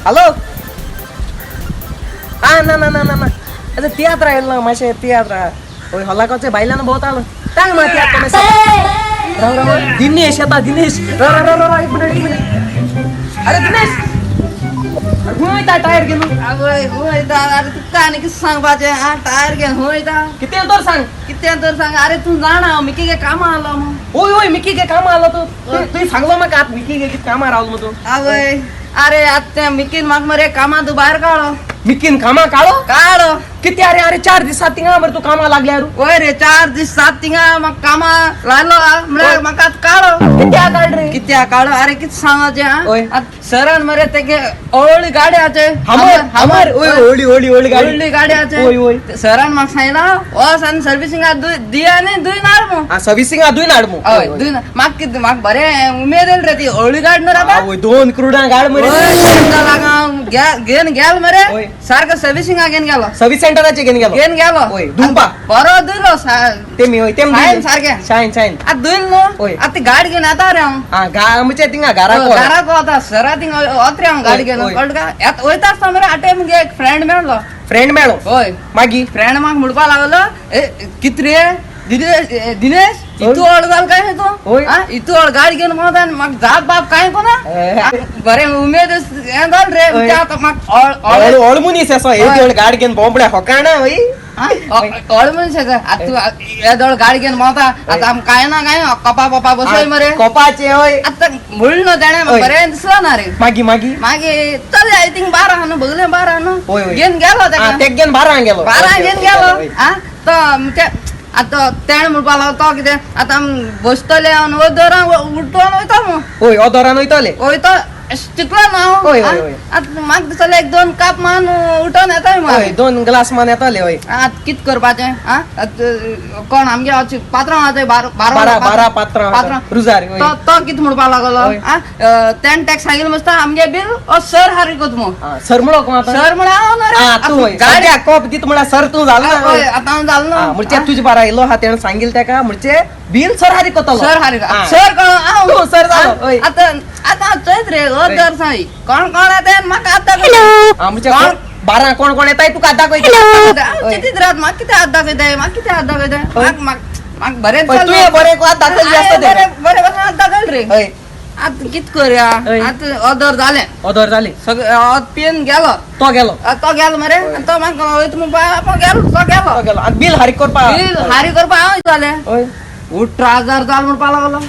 Hello. हा ना ना ना ना ना, अच्छा तियात्र आयलो ना मातशें तियात्र. वय हॉलाकाचे बायलान भोंवतालो टांग मा तियात्र मातशें. राव राव, दिनेश येता दिनेश. राव राव राव राव, एक मिनिट एक मिनिट. अरे दिनेश, अरे खंय वयता टायर घेवन? आवय वयता. अरे तुका आनी कितें सांगपाचें? आ टायर घेवन वयता. कितें तर सांग. कितें तर सांग. अरे तूं जाणा मिकी गे कामां आलो मू. ओय ओय, मिकी गे कामां आलो तूं. तुवें सांगलो म्हाका आतां मिकी गे कितें कामां रावलो मू तूं. आवय अरे आतां तें मिकीन म्हाका मरे कामां तूं भायर काडलो. मिकीन कामां काडो? काडो. कितें? अरे अरे, 4 दिसात थिंगा मरे तूं कामां लागल्यार. वय रे, 4 दीस सात थिंगा म्हाका कामां लायलो म्हळ्यार म्हाका आतां काडो. कित्याक काड रे? कित्याक काडो? अरे कितें सांगचें? ओय. आं सरान मरे तेगे ओळी गाडी आचे. हमर हमर, ओय होळी होळी होळी गाडी. व्हडली गाडी आचे. ओय ओय. सरान म्हाका सांगला वच आनी सर्विसिंगा दी आनी दुय नाड मू. आ सर्विसिंगा दुय नाड मू. हय दुय. म्हाका कितें, म्हाका बरें उमेद येयली रे ती होळी गाडी न्हू रे बा. आवय 2 करोडां गाड मरे. घेवन गेल मरे. ओय. सारको सर्विसिंगा घेवन गेलो. सर्विस सेंटराचे घेवन गेलो. घेवन गेलो. ओय, धुवपा. बरो धुयलो. तेमी ओय तेम. शायन सारकें. शायन शायन. आतां धुयल न्हू. ओय. आतां ती गाडी घेवन येता रे हांव. आ गा म्हणजे थिंगा घराक वच. घराक वता सरा थिंगा वत रे हांव गाडी ओय, घेवन. ओय. कळ्ळें तुका? येता वयता आसतना मरे आटे मुगे एक फ्रेंड मेळ्ळो. फ्रेंड मेळो? हय. मागीर? फ्रेंड म्हाका म्हणपा लागलो, ए कित रे दिनेश दिनेश, इतू व्हड जाल काय तूं? ओय. आ इतू व्हड गाडी घेवन भोंवता आनी म्हाका जाप बाप कांय कोना. ए. बरें उमेद हें जाल रे. ओय. ते आतां म्हाका होळ होळ मनीस असो एक गाडी घेवन बोंबड्या होकाणा वय. व्हड मनीस आतां तूं येदोळ गाडी घेवन भोंवता आतां आमकां कांय ना कांय कपा पपा बसय मरे. कोपाचे ओय. आतां म्हणलो न्हू तेणें ओय. बरें दिसलो ना रे. मागी मागी मागीर चल I think बारा न्हू बगले बारा न्हू. ओय, ओय. घेवन गेलो आ तेका. तेक घेवन बारांक गेलो. बारा घेवन गेलो. ओय. आ तो ते आतां तेणें म्हणपा लागलो तो कितें आतां आमी बसतले आनी दरान उठोन वयता मू. ओय ओदोरान वयतले. वयता चितलो ना हांव. ओय, ओय, ओय. आतां म्हाका दिसलें एक 2 काप मान उठोन येता ओय मरे. 2 ग्लास मान येतले ओय. आतां कितें करपाचें? आ आतां कोण आमगे पात्रांव आसा बारा बारा पात्रां पात्रांव. रुजार ओय. तो तो कितें म्हणपा लागलो? ओय. आ तेणें तेका सांगिल्लें मस्ता आमगे बील ओ सर हारी कोत मू. आ, सर म्हणो कोण आतां? सर म्हळ्यार हांव न्हू रे. आ तूं ओय. गाडी सद्या कोप दित म्हळ्यार सर तूं जालो ना. हय, आतां हांव जालो आ न्हू. म्हणजे तुजे बारा येयलो हा तेणें सांगिल्लें तेका म्हणजे बील सर हारी कोतलो. सर हारी आ. सर कोण हांव. तूं सर जालो, ओय. आतां आतां हांव चोयत रे ओय. दर सांग कोण कोण येता म्हाका आतां आ म्हणजे कोण? बारा कोण कोण येताय तुका आतां दाखयता. हांव चिंतीत रावत म्हाका कितें हात दाखयताय म्हाका कितें हात दाखयताय ओय. म्हाका म्हाका बरें ओय, दिसलें. तुवें बरें हात दाखयलें आसता तेका. बरें बरें बरें हात दाखयल रे. हय. आतां कितें करया? ओय. आतां ऑर्डर जालें. ऑदर जाली. सगळें ऑद पिवन गेलो. तो गेलो. तो गेलो मरे आनी तो म्हाका वयता म्हणपा गेलो तो गेलो. तो गेलो आनी बील हारीक करपा. बील हारी करपा हांव जालें. ओय. 18,000 जाल म्हणपा लागलो.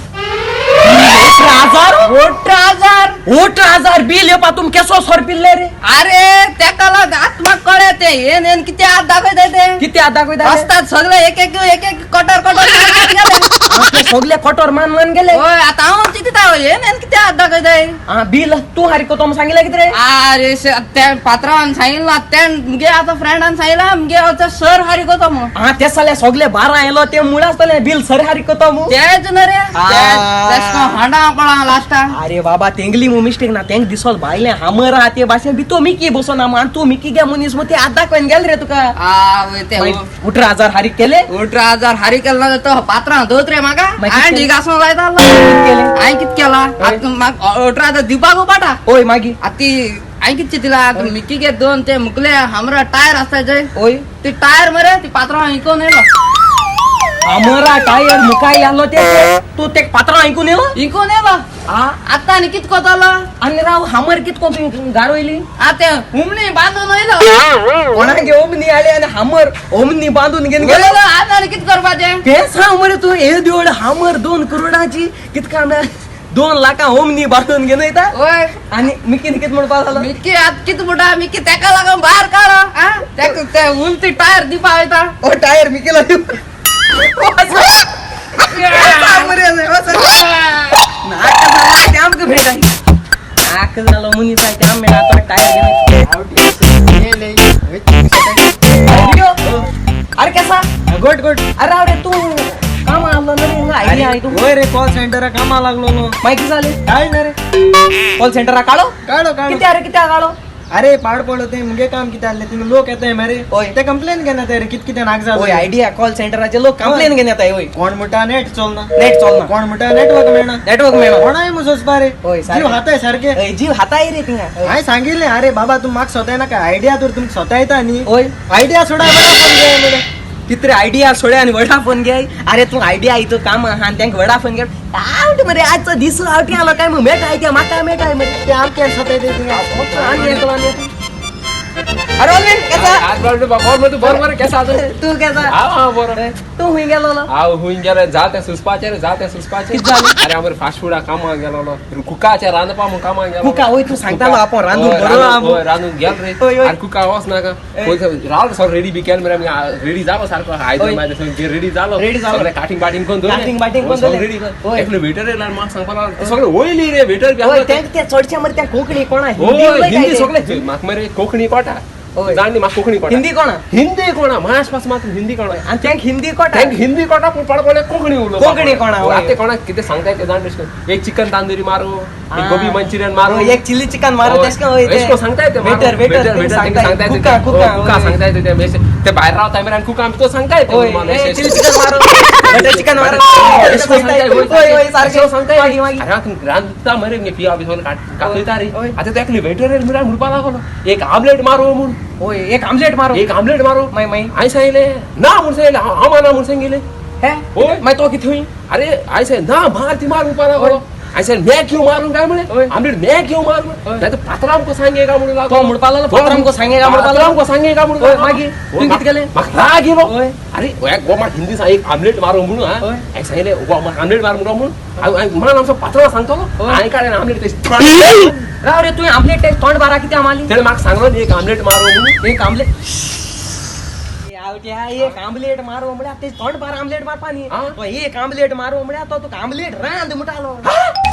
18,000? 18,000. 18,000 बील येवपा तुम केसो सर पिल्ले रे? अरे तेका लागून आतां म्हाका कळ्ळें तें येन येन कितें हात दाखयता ते. कितें हात दाखयता? रस्त्यात सगळे एक एक एक एक कटर कटर गेले. ते सगळे कटर मान मान गेले. हय आतां हांव चिंतता येन येन कितें हात दाखयताय. आ बील तूं हारीक कोतो म्हूण सांगिल्लें कितें रे? अरे त्या पात्रावान सांगिल्लें त्या मुगे आतां फ्रेंडान सांगिल्लें मुगे आतां सर हारी कोतो म्हूण. आ ते जाल्यार सगळे बारा येयलो ते मुळ आसतलें बील सर हारीक कोतो म्हूण. तेच न्हू रे. तेश हांडा पळा लास्टाक. अरे बाबा तेंगली मू मिस्टेक ना तेंक दिसोल भायलें हामर आहा ते भाशेन बी तो मिकी बसोना मू आनी तूं मिकी गे मनीस मू ते हात दाखोवन गेल रे तुका. आवय ते 18,000 हारीक केले. 18,000 हारी केले ना तो पात्रांव दोत रे म्हाका. मागीर हांवें कितें? ढीग आसूंक लायता. केलें? हांवें कितें केलां आतां म्हाका 18,000 दिवपाक उपाटा. ओय मागीर? आतां ती हांवें कितें चिंतलां आतां मिकी गे 2 ते मुकले हमरा टायर आसता जे ओय. ती टायर मरे ती पात्रांव इकोन येयलो. आमरा टायर मुखाय आसलो ते तूं ते पात्रांव आयकून येयलो? इकोन येयलो. आ आतां आनी कितें कोतलो? आनी राव हामर कितें कोतूं गारोयली? आतां हुमणी बांदून येयलो. कोणाक ओमनी हाडली आनी हामर ओमनी बांदून घेवन गेलो. गेलो आतां आनी कितें करपाचें? तें सांग मरे तूं येदी व्हड हामर 2 करोडाची कितका म्हळ्यार 2 लाखां ओमनी बांदून घेवन वयता. वय. आनी मिकीन कितें म्हणपा जालो? मिकी आतां कितें म्हणटा मिकी तेका लागून भायर काडो. आ तेका ते उलती टायर दिवपा वयता. ओ टायर मिकीला दिव. नाक जालो मनीस ते आम मेळा तो टायर घेवन. अरे केसा? Good good. अरे राव रे तूं कामां आसलो न्हू रे हिंगा आयली हांवें तूं. वय रे कॉल सेंटरा कामां लागलो न्हू. मागीर कितें जालें? काय ना रे. कॉल सेंटरा काडो? काडो काडो. कित्याक रे कित्याक काडो? अरे पाड पडलो ते मुगे काम कितें आहलें तिंगा लोक येताय मरे. हय. ते कंप्लेन घेना ते रे कित कितें नाक ओय जालें. आयडिया कॉल सेंटराचे लोक कंप्लेन घेन येताय. ओय कोण म्हणटा नेट चलना, नेट चलना, कोण म्हणटा नेटवर्क मेळना, नेटवर्क मेळना. कोणाय म्हूण सोदपा रे. हय, सारकें. जीव हाताय सारके. हय, जीव हाताय रे थिंगा. हय. हांवें सांगिल्लें अरे बाबा तूं म्हाका सोदाय नाका, आयडिया तर तुमकां सोदा येता न्ही. ओय. आयडिया सोडा वडाफोन घे म्हणलें. कितरे आयडिया सोड्या आनी वडाफोन घे. अरे तूं आयडिया हितू काम आहा आनी तांकां वडाफोन घे. आवट मरे आजचो दीस आवटी आलो काय मग मेळटाय त्या म्हाका मेळटाय मरे. ते आमकां सोदाय ते थिंगा. आनी येतो आनी येतो. अरे ऑलविन कसा? आज बरोबर बरोबर केसा तू? तू कसा? हांव हांव बरो. तू हुंय गेलो? हांव हुंय गेलो जा तें सुसपाचेर, जा तें सुसपाचेर. कितें जालें? अरे हांव फास्ट फुडा कामाक गेलोलो, कुकाचेर रांदपा म्हूण कामाक गेलो. कुका, वय तूं सांगतालो आपूण रांदून हय, बरो रांदून, हय, रांदून गेल रे. हय, हय. आनी कुका वच नाका रावलो सगळो रेडी बी केल मरे, रेडी जालो सारको. आयज हय. मागीर रेडी जालो. रेडी जालो. सगळें काटींग बाटींग करून दवरलें. काटींग बाटींग करून सगळें दवरलें. रेडी कर. हय. एकलो वेटर येयलो आनी म्हाका सांगपाक लागलो, सगळें वयली रे वेटर बी हय आसलो ते. ते ते चडशे मरे त्या कोंकणी कोणा हिंदी हय, उलयताय हिंदी ते. सगळे म्हाका मरे कोंकणी कोटा. हय. जाण न्ही म्हाका कोंकणी कोटा. हिंदी कोणा? हिंदी कोणा मास पास मात्र हिंदी कोणा. आनी तांकां हिंदी कोटा. तांकां हिंदी कोटा पूण पड कोणा कोंकणी उलोवपा. कोंकणी कोणा, हय. आतां कोणाक कितें सांगताय ते जाण तशें करून. एक चिकन तांदुरी मारू, एक गोबी मंचुरियन मारू, हय, एक चिली चिकन मारू तशें करून, हय, ते. अशें करून सांगताय ते. वेटर, वेटर, वेटर सांगताय. सांगताय ते. कुका, कुका, हय, कुका हय. सांगताय ते. ते भायर रावताय मरे आनी कुका आमकां तो सांगताय ते. हय, म्हणून ए, अशें- चिली चिकन मारू, बटर चिकन मारू. अशें करून सांगताय, हय, हय, सारकें. अशें करून सांगताय. मागीर, मागीर. अरे हांव रांदता मरे मगे पिया बी सगळें कातयता रे. हय. आतां तो एकलो वेटर येयलो मरे म्हणपाक लागलो एक आमलेट मारू म्हूण. हय, एक आमलेट मारू. एक आमलेट मारू. मागीर, मागीर. हांवें सांगलें ना म्हूण सांगलें, हांव मारना म्हूण सांगिल्लें. हे? हय. मागीर तो कितें हुंय? अरे हांवें सांगलें ना मार ती मार म्हणपाक लागलो. हांवें सांगलें मैं क्यों मारूं काय हय. म्हणलें, आमलेट मैं क्यों मारूं, हय. नाही तर पात्राम को सांगे का म्हणून लागलो. तो म्हणपाक लागलो, पात्राम को सांगे का म्हणपाक लागलो. पात्राम को सांगे का म्हणून हय, लागलो. मागीर? तुवें कितें केलें? म्हाका राग येयलो. हय. अरे हो गो म्हाका हिंदी सांग एक आमलेट मारू म्हणून. हा हय. हांवें सांगलें गो म्हाका आमलेट मार म्हणून हांवें म्हणान आमचो पात्राम सांगतलो. हय. हांवें काडलें आमलेट तें. राव रे, तुवें आमलेट तें तोंड बारा कितें आमाली? तेणें म्हाका सांगलो न्ही एक आमलेट मारू म्हणून. एक आमलेट आवट्या, एक आमलेट मारो म्हळ्यार ते तोंड बार आमलेट मारपा न्ही. आ? तो एक आमलेट मारो म्हळ्यार तो तुका आमलेट रांद म्हणटालो.